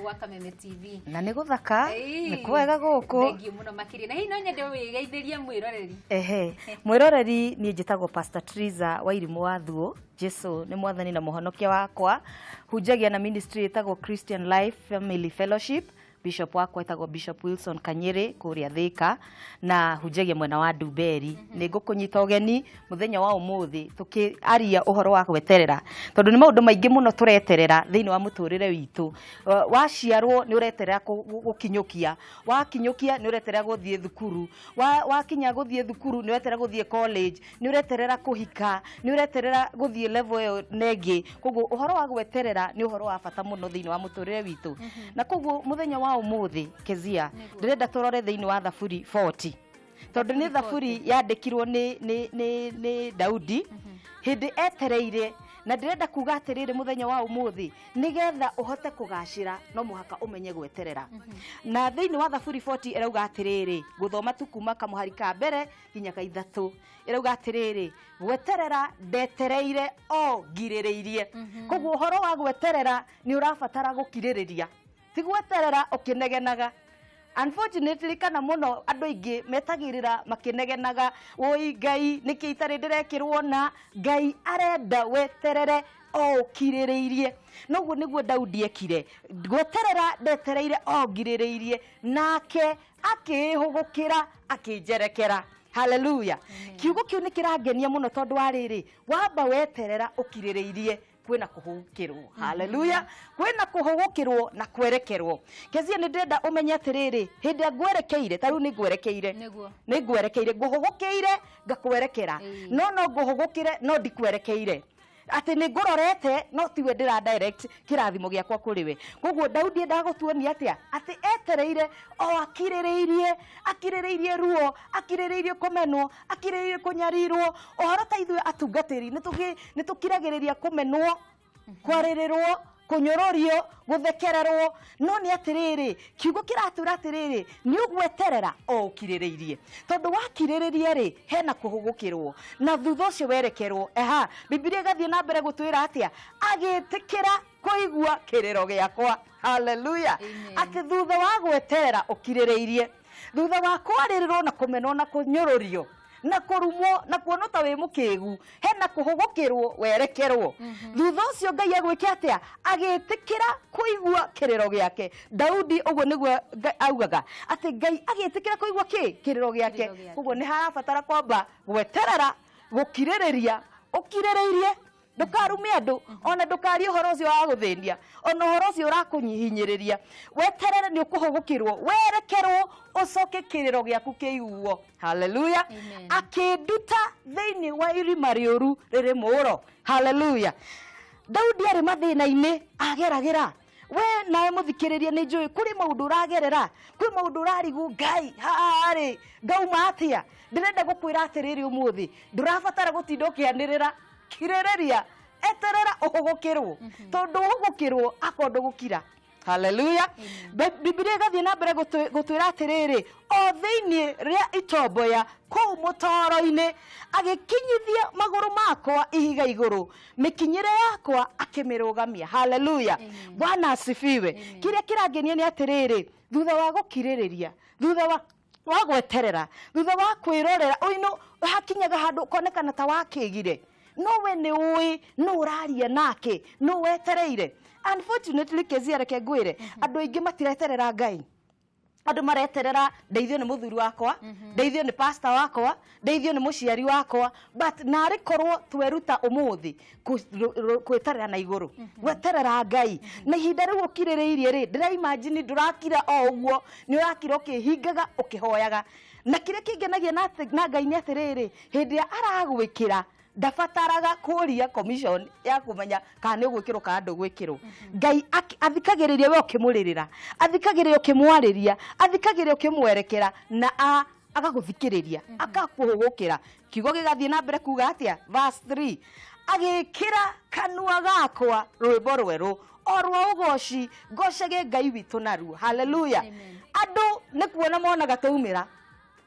Gwa Kameme TV. Na nĩ gũthaka. Ĩĩ. Nĩ kwega gũkũ. Thengiũ mũno makĩria. Na hihi no nyende wĩgeithĩrie mwĩroreri. Ehe, mwĩroreri, niĩ njĩtagwo Pastor Triza wa Irimũ wa Thuo. Jesu nĩ mwathani na mũhonokia wakwa. Hunjagia na ministry ĩtagwo Christian Life Family Fellowship. Bishop wakwa etagwo Bishop Wilson Kanyĩrĩ kũrĩa Thĩka, na hunjagia mwena wa Ndumberi. Nĩ ngũkũnyita ũgeni mũthenya wa ũmũthĩ tũkĩaria ũhoro wa gweterera, tondũ nĩ maũndũ maingĩ mũno tũreterera thĩinĩ wa mũtũrĩre witũ. Waciarwo nĩ ũreterera gũkinyũkia, wakinyũkia nĩ ũreterera gũthiĩ thukuru, wakinya gũthiĩ thukuru nĩ ũreterera gũthiĩ college, nĩ ũreterera kũhika, nĩ ũreterera gũthiĩ level ĩyo na ĩngĩ. Koguo ũhoro wa gweterera nĩ ũhoro wa bata mũno thĩinĩ wa mũtũrĩre witũ. Na koguo mũthenya wa ũmũthĩ, Kezia, ndĩrenda tũrore thĩinĩ wa Thaburi 40, tondũ nĩ thaburi yandĩkirwo nĩ Daudi hĩndĩ etereire. Na ndĩrenda kuga atĩrĩrĩ mũthenya wa ũmũthĩ, nĩgetha ũhote kũgacĩra no mũhaka ũmenye gweterera. Na thĩinĩ wa Thaburi 40 ĩrauga atĩrĩrĩ, gũthoma tu kuma kamũhari ka mbere nginya ga ithatũ, ĩrauga atĩrĩrĩ, "Gweterera ndetereire o ngirĩrĩirie." Koguo ũhoro wa gweterera nĩ ũrabatara gũkirĩrĩria, ti gweterera ũkĩnegenaga. Unfortunately, kana mũno, andũ aingĩ metagĩrĩra makĩnegenaga, "Woi Ngai, nĩkĩ itarĩ ndĩrekĩrwo?" Na Ngai arenda weterere o ũkirĩrĩirie. Noguo nĩguo Daudi ekire: "Gweterera ndetereire o ngirĩrĩirie, nake akĩĩhũgũkĩra akĩnjerekera." Haleluya! Kiugo kĩu nĩ kĩrangenia mũno, tondũ wa rĩrĩ, wamba weterera ũkirĩrĩirie, kwĩna kũhũgũkĩrwo. Haleluya! Kwĩna kũhũgũkĩrwo na kwerekerwo. Kezia, nĩ ndĩrenda ũmenye atĩrĩrĩ, hĩndĩ ĩrĩa ngwerekeire, ta rĩu nĩ ngwerekeire, nĩ ngwerekeire, ngũhũgũkĩire ngakwerekera. No ngũhũgũkĩre no ndikwerekeire, atĩ nĩ ngũrorete no tiwe ndĩra direct kĩrathimo gĩakwa kũrĩ we. Koguo Daudi endaga gũtuonia atĩa? Atĩ etereire o akirĩrĩirie, akirĩrĩirie ruo, akirĩrĩirie kũmenwo, akirĩrĩirie kũnyarirwo. Ũhoro ta ithuĩ atungatĩri nĩ tũkiragĩrĩria kũmenwo, kwarĩrĩrwo, kũnyũrũrio, gũthekererwo. No nĩ atĩrĩrĩ, kiugo kĩratwĩra atĩrĩrĩ, nĩ ũgweterera o ũkirĩrĩirie, tondũ wakirĩrĩria rĩ, hena kũhũgũkĩrwo na thutha ũcio werekerwo. Eha, Bibilia ĩgathiĩ na mbere gũtwĩra atĩa? "Agĩtĩkĩra kũigua kĩrĩro gĩakwa." Haleluya! Amen. Atĩ thutha wa gweterera ũkirĩrĩirie, thutha wa kwarĩrĩrwo na kũmenwo na kũnyũrũrio na kũrumwo na kuonwo ta wĩ mũkĩgu, hena kũhũgũkĩrwo werekerwo. Thutha ũcio Ngai agwĩke atĩa? Agĩtĩkĩra kũigua kĩrĩro gĩake. Daudi ũguo nĩguo augaga, atĩ Ngai agĩtĩkĩra kũigua kĩ kĩrĩro gĩake. Kĩrĩro gĩake. Koguo nĩ harabatara kwamba gweterera, gũkirĩrĩria, ũkirĩrĩirie, ndũkarume andũ, ona ndũkarie ũhoro ũcio wa gũthĩnia, ona ũhoro ũcio ũrakũhinyĩrĩria. Weterere, nĩ ũkũhũgũkĩrwo, werekerwo, ũcoke kĩrĩro gĩaku kĩiguo. Haleluya! Amen. "Akĩnduta thĩinĩ wa irima rĩũru rĩrĩ mũũro." Haleluya! Daudi arĩ mathĩna-inĩ ageragĩra. We nawe mũthikĩrĩria, nĩ njũĩ kũrĩ maũndũ ũragerera, kwĩ maũndũ ũrarigwo, "Ngai, haha rĩ ngauma atĩa?" Ndĩrenda gũkwĩra atĩrĩrĩ ũmũthĩ, ndũrabatara gũtinda ũkĩanĩrĩra. Kirĩrĩria, eterera ũhũgũkĩrwo, tondũ ũhũgũkĩrwo akorwo ndũgũkira. Haleluya! Bibilia ĩgathiĩ na mbere gũtwĩra atĩrĩrĩ, "O thĩinĩ rĩa itomboya kũu mũtoro-inĩ agĩkinyithia magũrũ makwa ihiga igũrũ, mĩkinyĩre yakwa akĩmĩrũgamia." Haleluya! Bwana asifiwe! Kĩrĩa kĩrangenia nĩ atĩrĩrĩ, thutha wa gũkirĩrĩria, thutha wa gweterera, thutha wa kwĩrorera ũino, hakinyaga handũ ũkonekana ta wakĩgire, no we nĩ ũĩ nũ ũraria nake, nũ wetereire. Unfortunately, Kezia, reke ngwĩre, andũ aingĩ matireterera Ngai. Andũ mareterera ndeithio nĩ mũthuri wakwa, ndeithio nĩ pastor wakwa, ndeithio nĩ mũciari wakwa. But narĩ korwo tweruta ũmũthĩ gweterera na igũrũ, gweterera Ngai, na ihinda rĩu ũkirĩrĩirie rĩ, ndĩra imagine ndũrakira o ũguo, nĩ ũrakira ũkĩhingaga, ũkĩhoyaga. Na kĩrĩa kĩngenagia na Ngai nĩ atĩrĩrĩ, hĩndĩ ĩrĩa aragwĩkĩra ndabataraga kũria commission ya kũmenya kana nĩ ũgwĩkĩrwo kana ndũgwĩkĩrwo. Ngai athikagĩrĩria we ũkĩmũrĩrĩra, athikagĩrĩria ũkĩmwarĩria, athikagĩrĩria ũkĩmwerekera, na agagũthikĩrĩria, akakũhũgũkĩra. Kiugo gĩgathiĩ na mbere kuga atĩa? Verse 3, "Agĩkĩra kanua gakwa rwĩmbo rwerũ, o rwa ũgoci, ngocage Ngai witũ naruo." Haleluya! Amen. Andũ nĩ kuona monaga twaumĩra,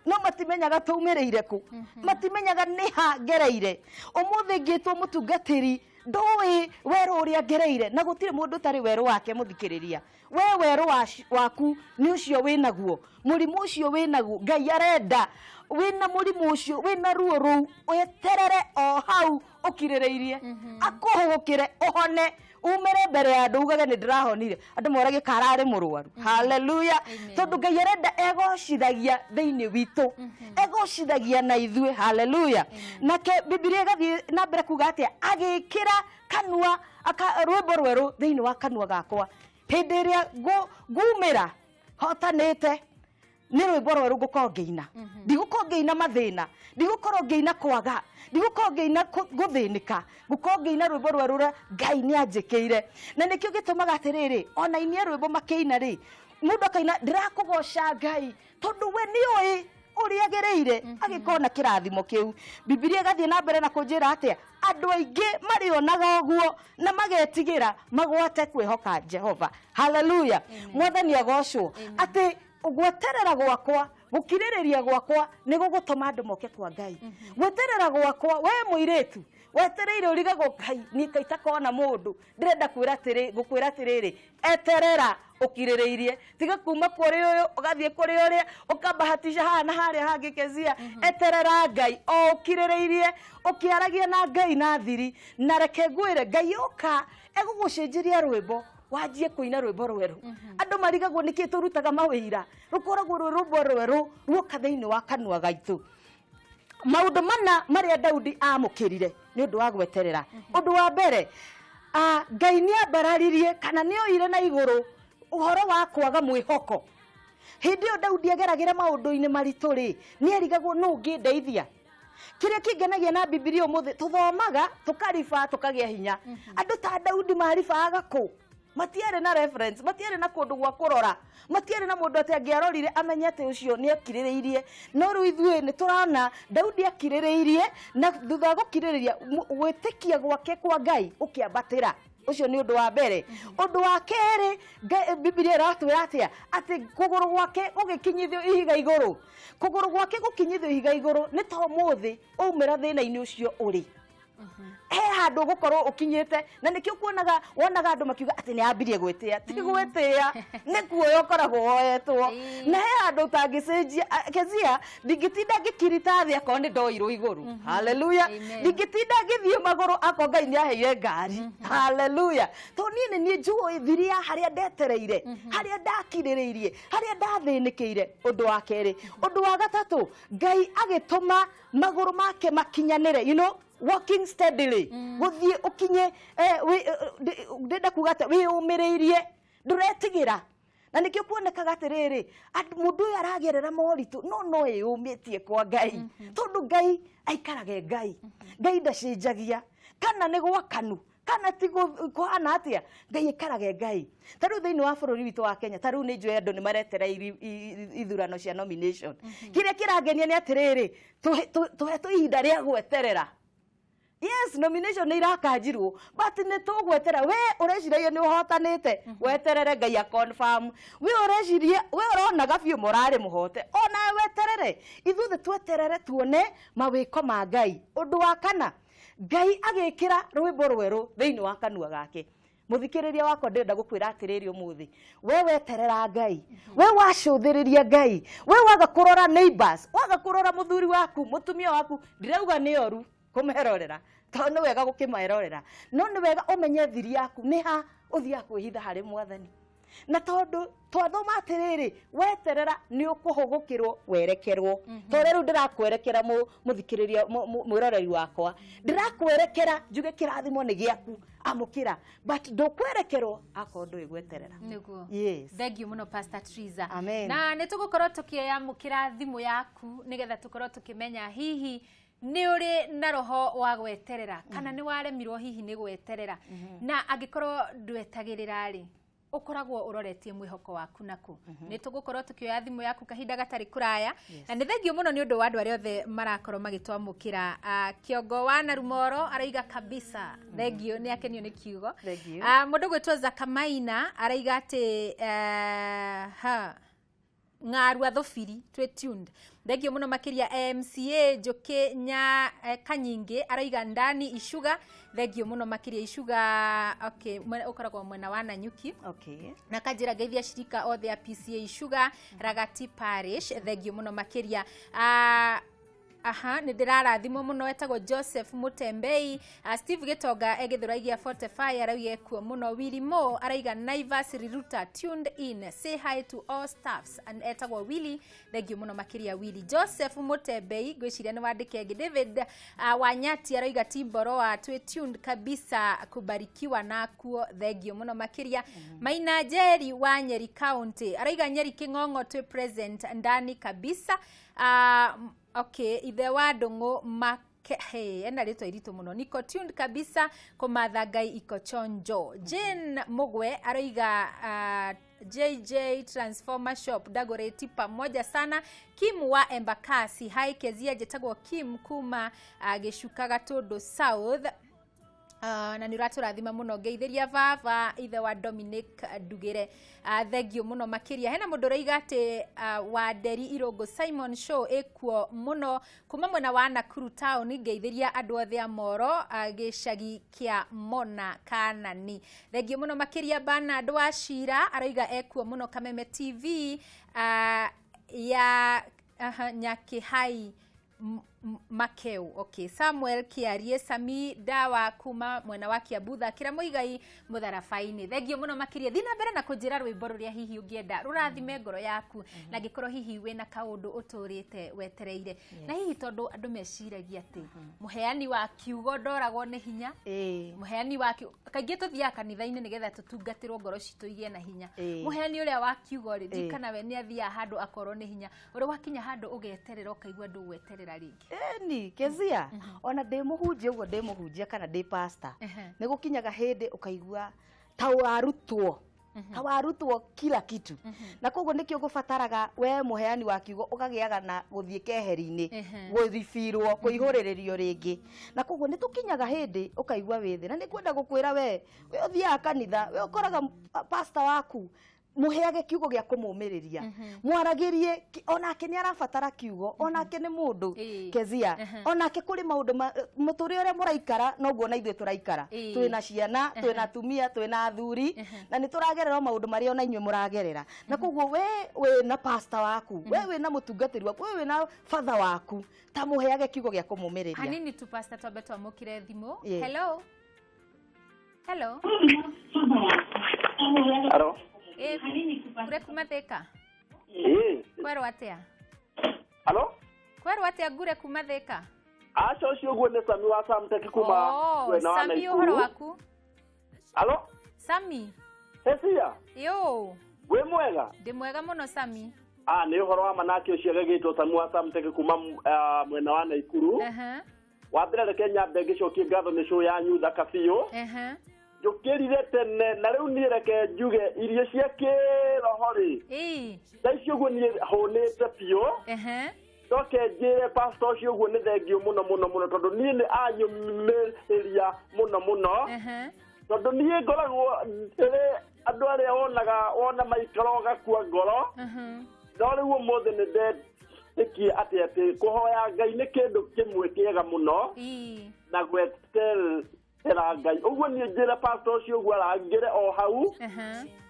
no matimenyaga twaumĩrĩire kũ, matimenyaga nĩ ha ngereire. Ũmũthĩ ngĩtwo mũtungatĩri, ndũĩ werũ ũrĩa ngereire, na gũtirĩ mũndũ ũtarĩ werũ wake. Mũthikĩrĩria, We werũ waku nĩ ũcio wĩnaguo, mũrimũ ũcio wĩnaguo, Ngai arenda wĩna mũrimũ ũcio, wĩna ruo rũu, weterere o hau ũkirĩrĩirie, akũhũgũkĩre ũhone, umĩre mbere ya andũ ugage nĩ ndĩrahonire, andũ morage kararĩ mũrwaru. Haleluya. Tondũ Ngai arenda egocithagia thĩinĩ witũ, egocithagia na ithuĩ. Haleluya. Nake Bibilia ĩgathiĩ na mbere kuga atĩa? Agĩkĩra kanua rwĩmbo rwerũ thĩinĩ wa kanua gakwa, hĩndĩ ĩrĩa ngumĩra hotanĩte nĩ rwĩmbo rwerũ ngũkorwo ngĩina. Ndigũkorwo ngĩina mathĩna, ndigũkorwo ngĩina kwaga, ndigũkorwo ngĩina gũthĩnĩka, ngũkorwo ngĩina rwĩmbo rwerũ rũrĩa Ngai nĩ anjĩkĩire. Na nĩkĩo gĩtũmaga atĩrĩrĩ, ona inie rwĩmbo makĩina rĩ, mũndũ akaina ndĩrakũgoca Ngai tondũ we nĩũĩ ũrĩa agĩrĩire, agĩkorwo na kĩrathimo kĩu. Bibilia ĩgathiĩ na mbere na kũnjĩra atĩa? Andũ aingĩ marĩonaga ũguo na magetigĩra magwate kwĩhoka Jehova. Haleluya. Mwathani agocwo. Atĩ gweterera gwakwa, gũkirĩrĩria gwakwa nĩ gũgũtũma andũ moke kwa Ngai. Gweterera gwakwa, we mũirĩtu wetereire ũrigagwo Ngai niĩ kaĩ itakona mũndũ, ndĩrenda gũkwĩra atĩrĩrĩ, eterera ũkirĩrĩirie, tiga kuma kũrĩ ũyũ ũgathiĩ kũrĩ ũrĩa, ũkambahatisha haha na harĩa hangĩ Kezia. Eterera Ngai o ũkirĩrĩirie, ũkĩaragia na Ngai na thiri. Na reke ngwĩre, Ngai oka egũgũcenjeria rwĩmbo, wanjie kũina rwĩmbo rwerũ. Andũ marigagwo nĩkĩ tũrutaga mawĩira, rũkoragwo rwĩ rwĩmbo rwerũ ruoka thĩinĩ wa kanua gaitũ. Maũndũ mana marĩa Daudi amũkĩrire nĩ ũndũ wa gweterera. Ũndũ wa mbere, Ngai nĩ ambararirie kana nĩ oire na igũrũ ũhoro wa kwaga mwĩhoko. Hĩndĩ ĩyo Daudi ageragĩra maũndũ-inĩ maritũ rĩ, nĩ erigagwo nũ ũngĩndeithia. Kĩrĩa kĩngenagia na Bibilia ũmũthĩ, tũthomaga tũkariba tũkagĩa hinya. Andũ ta Daudi maribaga kũ? Matiarĩ na reference, matiarĩ na kũndũ gwa kũrora, matiarĩ na mũndũ atĩ angĩarorire amenye atĩ ũcio nĩ akirĩrĩirie. No rĩu ithuĩ nĩ tũrona Daudi akirĩrĩirie, na thutha wa gũkirĩrĩria gwĩtĩkia gwake kwa Ngai gũkĩambatĩra. Ũcio nĩ ũndũ wa mbere. Ũndũ wa kerĩ, Bibilia ĩratwĩra atĩa? Atĩ kũgũrũ gwake gũgĩkinyithio ihiga igũrũ. Kũgũrũ gwake gũkinyithio ihiga igũrũ nĩ ta ũmũthĩ waumĩra thĩna-inĩ ũcio ũrĩ. He handũ ũgũkorwo ũkinyĩte, na nĩkĩo kuonaga wonaga andũ makiuga atĩ nĩ ambirie gwĩtĩa. Ti gwĩtĩa, nĩ kuoya ũkoragwo woetwo. Na he handũ ũtangĩcenjia. Kezia, ndingĩtinda ngĩkirita thĩ akorwo nĩ ndoirwo igũrũ. Haleluya. Ndingĩtinda ngĩthiĩ magũrũ akorwo Ngai nĩ aheire ngari. Haleluya. Tondũ niĩ nĩ niĩ njũĩ thiri ya harĩa ndetereire, harĩa ndakirĩrĩirie, harĩa ndathĩnĩkĩire. Ũndũ wa kerĩ. Ũndũ wa gatatũ, Ngai agĩtũma magũrũ make makinyanĩre, you know, walking steadily. Gũthiĩ ũkinye, ndĩrenda kuga atĩ wĩyũmĩrĩirie, ndũretigĩra. Na nĩkĩo kuonekaga atĩrĩrĩ, mũndũ ũyũ aragerera moritũ, no no ĩyũmĩtie kwa Ngai. Tondũ Ngai aikarage Ngai. Ngai ndacenjagia. Kana nĩ gwakanu, kana ti kũhana atĩa, Ngai aikarage Ngai. Ta rĩu thĩinĩ wa bũrũri witũ wa Kenya, ta rĩu nĩ njũĩ andũ nĩ maretera ithurano cia nomination. Kĩrĩa kĩrangenia nĩ atĩrĩrĩ, tũhetwo ihinda rĩa gweterera. Yes, nomination nĩ irakanjirwo, but nĩ tũgwetera. We ũreciragia nĩ ũhotanĩte, weterere Ngai a confirm. We ũreciria, we ũronaga biũ mũrarĩ mũhote, ona weterere. Ithuothe tweterere tuone mawĩko ma Ngai. Ũndũ wa kana, Ngai agĩkĩra rwĩmbo rwerũ thĩinĩ wa kanua gake. Mũthikĩrĩria wakwa, ndĩrenda gũkwĩra atĩrĩrĩ ũmũthĩ, we weterera Ngai, we wacũthĩrĩria Ngai, we waga kũrora neighbors, waga kũrora mũthuri waku, mũtumia waku, ndirauga nĩ oru kũmerorera, tondũ nĩ wega gũkĩmerorera, no nĩ wega ũmenye thiri yaku nĩ ha ũthiaga kwĩhitha harĩ Mwathani. Na tondũ twathoma atĩrĩrĩ, weterera nĩ ũkũhũgũkĩrwo werekerwo. Tondũ rĩu ndĩrakwerekera mũthikĩrĩria, mwĩroreri wakwa, ndĩrakwerekera njuge kĩrathimo nĩ gĩaku, amũkĩra, but ndũkwerekerwo akorwo ndũĩ gweterera. Nĩguo. Yes. Thank you mũno Pastor Triza. Amen. Na nĩ tũgũkorwo tũkĩamũkĩra thimũ yaku nĩgetha tũkorwo tũkĩmenya hihi nĩ ũrĩ na roho wa gweterera kana nĩ waremirwo hihi nĩ gweterera, na angĩkorwo ndwetagĩrĩra rĩ, ũkoragwo ũroretie mwĩhoko waku naku. Nĩ tũgũkorwo tũkĩoya thimũ yaku kahinda gatarĩ kũraya. Na nĩ thengio mũno nĩ ũndũ wa andũ arĩa othe marakorwo magĩtwamũkĩra. Kĩongo wa Narumoro araiga kabisa thengio, nĩ akenio nĩ kiugo. Thank you. Mũndũ gwĩtwo Zakamaina araiga atĩ ha Ng'arua Thobiri twĩ tuned. Thengio mũno makĩria MCA Njũkĩ nya Kanyingĩ arauga ndani Icuga. Thengio mũno makĩria Icuga. Okay, ũkoragwo mwena wa Nanyuki. Okay. Na kanjĩra ngeithia shirika othe a PCA Icuga Ragati Parish. Thengio mũno makĩria. Aha, nĩ ndĩrarathimwo mũno. Etagwo Joseph Mutembei. Steve Gĩtonga egĩthũra gia 45 arauga ekuo mũno. Willy Mo arauga Naivas Riruta tuned in, say hi to all staffs, and etagwo Willy. Thengio mũno makĩria Willy. Joseph Mutembei, ngwĩciria nĩ wandĩke ĩngĩ. David Wanyati arauga Timboroa twĩ tuned kabisa, kubarikiwa nakuo. Thengio mũno makĩria. Maina Njeri wa Nyeri County arauga Nyeri Kĩng'ong'o twĩ present ndani kabisa. Okay, ithe wa Ndũng'ũ make, hey, ena rĩtwa iritũ mũno. Niko tuned kabisa, kũmatha Ngai iko chonjo. Jane Mugwe aroiga JJ Transformer Shop Dagoretti pamoja sana. Kim wa Embakasi, hi Kezia, njĩtagwo Kim kuma Gĩcuka Gatũndũ South. Na nä å ratå rathima må no. Ngeithĩria baba ithe wa Dominic Ndugĩre. Thengio mũno makĩria. Hena mũndũ ũroiga atĩ Wanderi Irũngũ Simon Show ĩkuo mũno kuma mwena wa Nakuru town. Ngeithĩria andũ othe a Moro, gĩcagi kĩa Mona Kanani. Thengio mũno makĩria. Bernard wa Cira aroiga ekuo mũno Kameme TV ya aha, Nyakĩhai Makeu. Okay, Samuel Kiarie Sami Dawa kuma mwena wa Kiambu, thakĩra Mũigai mũtharabainĩ. Thengio mũno makĩria. Thiĩ na mbere na kũnjĩra rwĩmbo rũrĩa hihi ũngĩenda rũrathime ngoro yaku, na angĩkorwo hihi wĩna kaũndũ ũtũrĩte wetereire, na hihi tondũ andũ meciragia atĩ mũheani wa kiugo ndoragwo nĩ hinya. Mũheani wa kiugo, kaingĩ tũthiaga kanitha-inĩ nĩgetha tũtungatĩrwo ngoro citũ igĩe na hinya. Mũheani ũrĩa wa kiugo rĩ, ndikana we nĩ athiaga handũ akorwo nĩ hinya ũrĩa wakinya handũ ũgeterera ũkaigua ndũgweterera rĩngĩ. Ĩni Kezia, ona ndĩ mũhunjia ũguo, ndĩ mũhunjia kana ndĩ pastor, nĩ gũkinyaga hĩndĩ ũkaigua ta warutwo kila kitu, na koguo nĩkĩo gũbataraga we mũheani wa kiugo ũkagĩaga na gũthiĩ keheri-inĩ, gũribirwo, kũihũrĩrĩrio rĩngĩ. Na koguo nĩ tũkinyaga hĩndĩ ũkaigua wĩ thĩ, na nĩ kwenda gũkwĩra we ũthiaga kanitha, we ũkoraga pastor waku, mũheage kiugo gĩa kũmũmĩrĩria, mwaragĩrie onake nĩ arabatara kiugo, onake nĩ mũndũ. Kezia, onake kũrĩ maũndũ mũtũrĩre ũrĩa mũraikara noguo na ithuĩ tũraikara. Twĩna ciana, twĩna atumia, twĩna athuri, na nĩ tũragerera o maũndũ marĩa ona inyuĩ mũragerera. Na koguo we wĩna pastor waku, we wĩna mũtungatĩri waku, we wĩna father waku, ta mũheage kiugo gĩa kũmũmĩrĩria. Hanini tu, pastor, twambe twamũkĩre thimũ. Yeah. Hello, hello. Halo. Ĩ, ngure kuma Thĩka. Ĩĩ. Kwerwo atĩa? Halo. Kwerwo atĩa, ngure kuma Thĩka? Aca, ũcio ũguo nĩ Sami wa Samtech kuma Oh, mwena wa Sami, Naikuru. ũhoro waku? Halo. Sami. Hecia. Yo. Wĩ mwega? Ndĩ mwega mũno, Sami. Ah, nĩ ũhoro wa manake ũcio agĩgĩtwo Sami wa Samtech kuma mwena wa Naikuru. Wa mbere reke nyambe ngĩcokie ngatho nĩ show yanyu thaka biũ. Njũkĩrire tene na rĩu niĩ reke njuge irio cia kĩroho rĩ, thaa ici ũguo niĩ hũnĩte biũ. Ndoke njĩre pastor ũcio ũguo nĩ thengio mũno mũno mũno, tondũ niĩ nĩ anyũmĩrĩria mũno mũno, tondũ niĩ ngoragwo ndĩrĩ andũ arĩa wonaga wona maikara ũgakua ngoro. No rĩu ũmũthĩ nĩ ndetĩkie atĩ kũhoya Ngai nĩ kĩndũ kĩmwe kĩega mũno na gweterera Ngai. Ũguo niĩ njĩre pastor ũcio ũguo arangĩre o hau,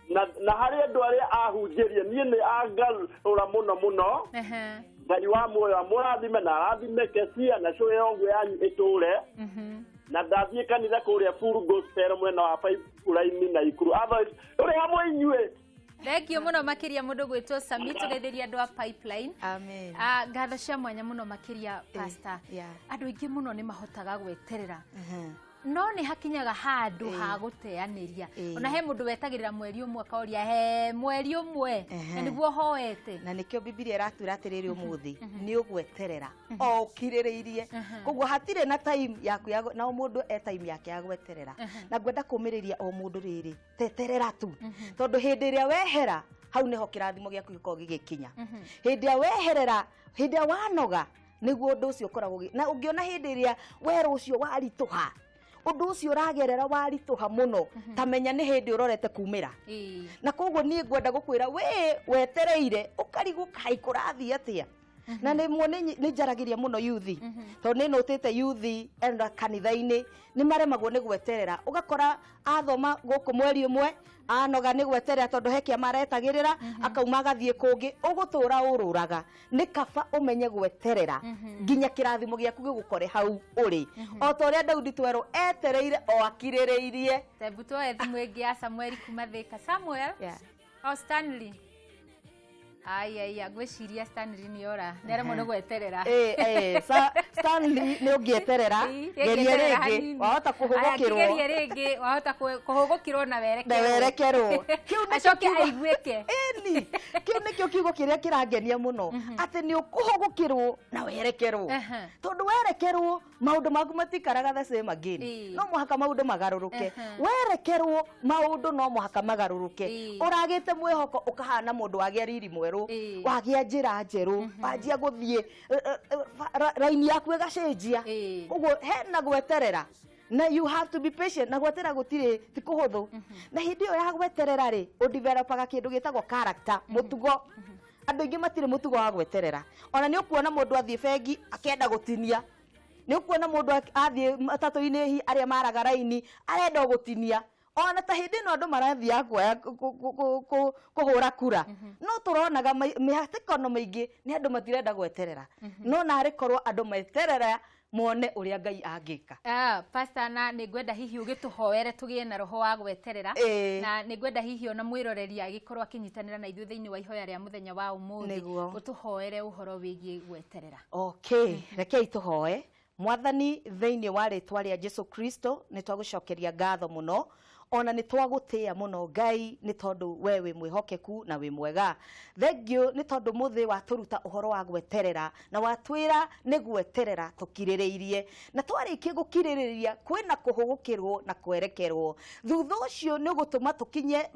na harĩ andũ arĩa ahunjĩrie niĩ nĩ angarũra mũno mũno. Ngai wa muoyo amũrathime na arathime Kesia na show ĩyo ũguo yanyu ĩtũre. Na ndathiĩ kanitha kũrĩa Full Gospel mwena wa Pipeline Naikuru. Otherwise tũrĩ hamwe inyuĩ. Thengio mũno makĩria mũndũ gwĩtwo Sami, tũgeithĩria andũ a Pipeline. Amen. Ah, ngatho cia mwanya mũno makĩria, pastor. Andũ aingĩ mũno nĩ mahotaga gweterera, no nĩ hakinyaga handũ ha gũteanĩria. Ona he mũndũ wetagĩrĩra mweri ũmwe, akoria he mweri ũmwe na nĩguo hoete. Na nĩkĩo Bibilia ĩratwĩra atĩrĩrĩ, ũmũthĩ nĩ ũgweterera o ũkirĩrĩirie. Koguo hatirĩ na time yaku ya na o mũndũ e time yake ya gweterera. Na ngwenda kũmĩrĩria o mũndũ rĩrĩ, teterera tu, tondũ hĩndĩ ĩrĩa wehera hau nĩho kĩrathimo gĩaku gĩkoragwo gĩgĩkinya. Hĩndĩ ĩrĩa weherera, hĩndĩ ĩrĩa wanoga, nĩguo ũndũ ũcio ũkoragwo na ũngĩona hĩndĩ ĩrĩa wera ũcio waritũha. Ũndũ ũcio ũragerera waritũha mũno, ta menya nĩ hĩndĩ ũrorete kumĩra. Na koguo niĩ ngwenda gũkwĩra, we wetereire ũkarigwo kaĩ kũrathiĩ atĩa. Na rĩmwe nĩ njaragĩria mũno yuthi, tondũ nĩ nũtĩte yuthi enda kanitha-inĩ nĩ maremagwo nĩ gweterera. Ũgakora athoma gũkũ mweri ũmwe, anoga nĩ gweterera tondũ he kĩama aretagĩrĩra, akauma agathiĩ kũngĩ. Ũgũtũra ũrũraga. Nĩ kaba ũmenye gweterera nginya kĩrathimo gĩaku gĩgũkore hau ũrĩ, o ta ũrĩa Daudi twerwo etereire o akirĩrĩirie. Tebu tuoe thimũ ĩngĩ ya Samuel kuma Thika. Samuel? Yeah. O Stanley. Ai ai, ngwĩciria Stanley nĩ ora. Nĩ aremwo nĩ gweterera. Stanley, nĩ ũngĩeterera. Geria Geria rĩngĩ, wahota kũhũgũkĩrwo. Geria rĩngĩ, wahota kũhũgũkĩrwo na werekerwo. Na werekerwo. Kĩu nĩkĩo Acoke aiguĩke. Ĩni. Kĩu nĩkĩo kiugo kĩrĩa kĩrangenia mũno, atĩ nĩ ũkũhũgũkĩrwo na werekerwo. Tondũ werekerwo, maũndũ maku matikaraga the same again. No mũhaka maũndũ magarũrũke. Werekerwo, maũndũ no mũhaka magarũrũke. Ũragĩte mwĩhoko, ũkahana mũndũ wagĩa riri mwerũ, wagĩa njĩra njerũ, wanjia gũthiĩ raini yaku ĩgacenjia. Ũguo hena gweterera na you have to be patient, na gweterera gũtirĩ ti kũhũthũ. Na hĩndĩ ĩyo ya gweterera rĩ, ũdevelopaga kĩndũ gĩtagwo character, mũtugo. Andũ aingĩ matirĩ mũtugo wa gweterera. Ona nĩ ũkuona mũndũ athiĩ bengi akenda gũtinia, nĩ ũkuona mũndũ athiĩ matatũ-inĩ hi arĩa maraga raini arenda o gũtinia. Ona ta hĩndĩ ĩno andũ marathiaga kuoya kũhũra kura, no tũronaga mĩhatĩkano mĩingĩ nĩ andũ matirenda gweterera. No narĩ korwo andũ meterera mone ũrĩa Ngai angĩka. Ah, Pastor, na nĩ ngwenda hihi ũgĩtũhoere tũgĩe na roho wa gweterera. Na nĩ ngwenda hihi ona mwĩroreri agĩkorwo akĩnyitanĩra na ithuĩ thĩinĩ wa ihoya rĩa mũthenya wa ũmũthĩ, ũtũhoere ũhoro wĩgiĩ gweterera. Okay, rekei tũhoe. Mwathani, thĩinĩ wa rĩtwa rĩa Jesu Kristo, nĩ twagũcokeria ngatho mũno, ona nĩ twagũtĩĩa mũno Ngai, nĩ tondũ we wĩ mwĩhokeku na wĩ mwega. Thengiũ nĩ tondũ mũthĩ watũruta ũhoro wa gweterera, na watwĩra nĩ gweterera tũkirĩrĩirie, na twarĩkia gũkirĩrĩria kwĩna kũhũgũkĩrwo na kwerekerwo. Thutha ũcio nĩ ũgũtũma tũkinye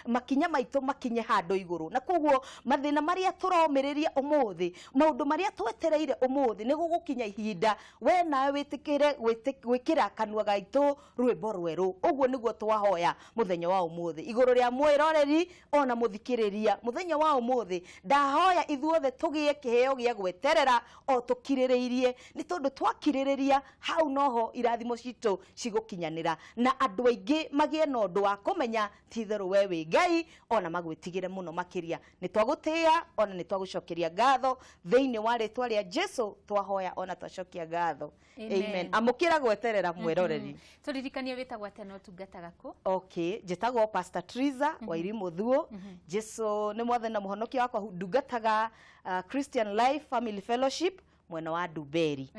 makinya maitũ makinye handũ igũrũ. Na koguo mathĩna marĩa tũromĩrĩria ũmũthĩ, maũndũ marĩa twetereire ũmũthĩ, nĩ gũgũkinya ihinda we nawe wĩtĩkĩre gwĩkĩra kanua gaitũ rwĩmbo rwerũ. Ũguo nĩguo twahoya mũthenya wa ũmũthĩ igũrũ rĩa mwĩroreri ona mũthikĩrĩria. Mũthenya wa ũmũthĩ ndahoya ithuothe tũgĩe kĩheo gĩa gweterera o tũkirĩrĩirie, nĩ tondũ twakirĩrĩria hau noho irathimo citũ cigũkinyanĩra, na andũ aingĩ magĩe na ũndũ wa kũmenya ti itherũ we wĩ Ngai, ona magwĩtigĩre mũno makĩria. Nĩ twagũtĩĩa ona nĩ twagũcokeria ngatho thĩinĩ wa rĩtwa rĩa Jesu twahoya ona twacokia ngatho. Amen. Amen. Amũkĩra gweterera, mwĩroreri. Tũririkanie wĩtagwo atĩa na ũtungataga kũ? Okay, njĩtagwo Pastor Triza Wairimu Thuo. Jesu nĩ mwathani na mũhonokia wakwa. Ndungataga Christian Life Family Fellowship mwena wa Ndumberi.